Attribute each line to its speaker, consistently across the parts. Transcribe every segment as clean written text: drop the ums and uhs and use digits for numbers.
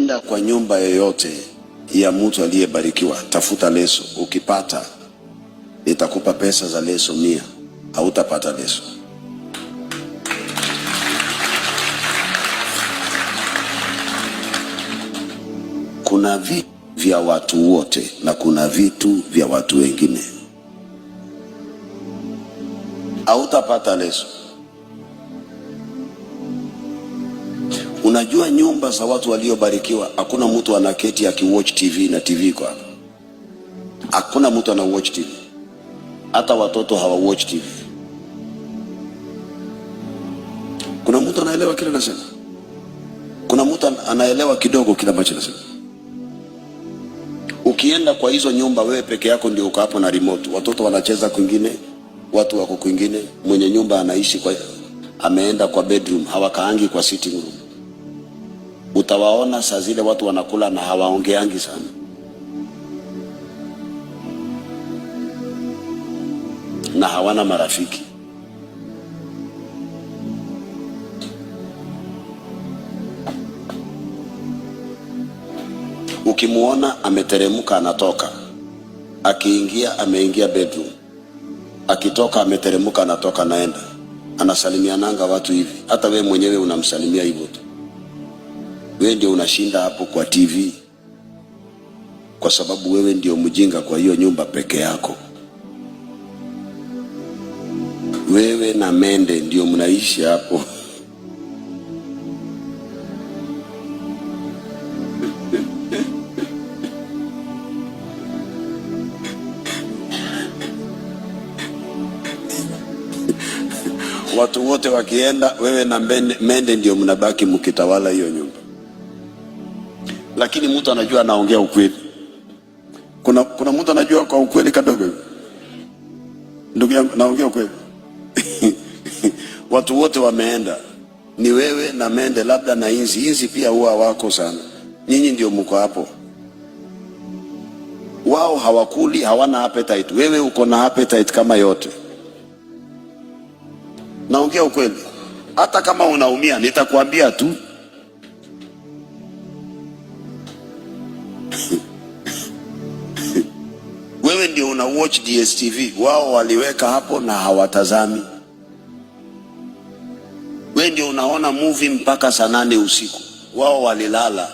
Speaker 1: Enda kwa nyumba yoyote ya mtu aliyebarikiwa, tafuta leso. Ukipata nitakupa pesa za leso 100. Hautapata leso. Kuna vitu vya watu wote na kuna vitu vya watu wengine. Hautapata leso. Unajua nyumba za watu waliobarikiwa, hakuna mtu anaketi akiwatch TV na TV iko hapa. Hakuna mtu ana watch TV, hata watoto hawa watch TV. Kuna mtu anaelewa kile nasema? Kuna mtu anaelewa kidogo kile ambacho nasema? Ukienda kwa hizo nyumba, wewe peke yako ndio uko hapo na remote, watoto wanacheza kwingine, watu wako kwingine, mwenye nyumba anaishi kwa, ameenda kwa bedroom, hawakaangi kwa sitting room. Utawaona saa zile watu wanakula na hawaongeangi sana. Na hawana marafiki. Ukimuona ameteremka anatoka, akiingia ameingia bedroom, akitoka ameteremka anatoka anaenda, anasalimiananga watu hivi. Hata we mwenyewe unamsalimia hivyo tu. Wewe ndio unashinda hapo kwa TV kwa sababu wewe ndio mjinga kwa hiyo nyumba peke yako. Wewe na mende ndio mnaishi hapo. Watu wote wakienda, wewe na mende ndio mnabaki mkitawala hiyo nyumba. Lakini mtu anajua anaongea ukweli. Kuna mtu anajua kwa ukweli kadogo. Ndugu yangu, naongea ukweli. Watu wote wameenda, ni wewe na mende, labda na inzi. Inzi pia huwa wako sana. Nyinyi ndio mko hapo. Wao hawakuli, hawana appetite. Wewe uko na appetite kama yote. Naongea ukweli. Hata kama unaumia nitakwambia tu. Wewe ndio una watch DSTV, wao waliweka hapo na hawatazami. Wewe ndio unaona movie mpaka saa 8 usiku, wao walilala.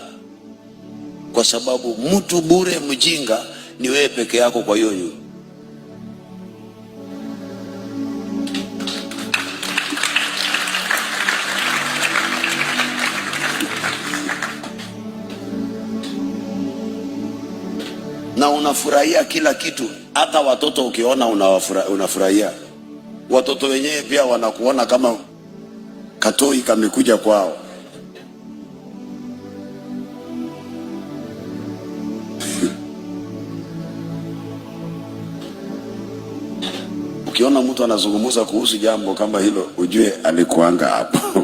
Speaker 1: Kwa sababu mtu bure mjinga ni wewe peke yako kwa hiyo nyumba. Na unafurahia kila kitu, hata watoto ukiona unafurahia. Watoto wenyewe pia wanakuona kama katoi kamekuja kwao. Ukiona mtu anazungumza kuhusu jambo kama hilo, ujue alikuanga hapo.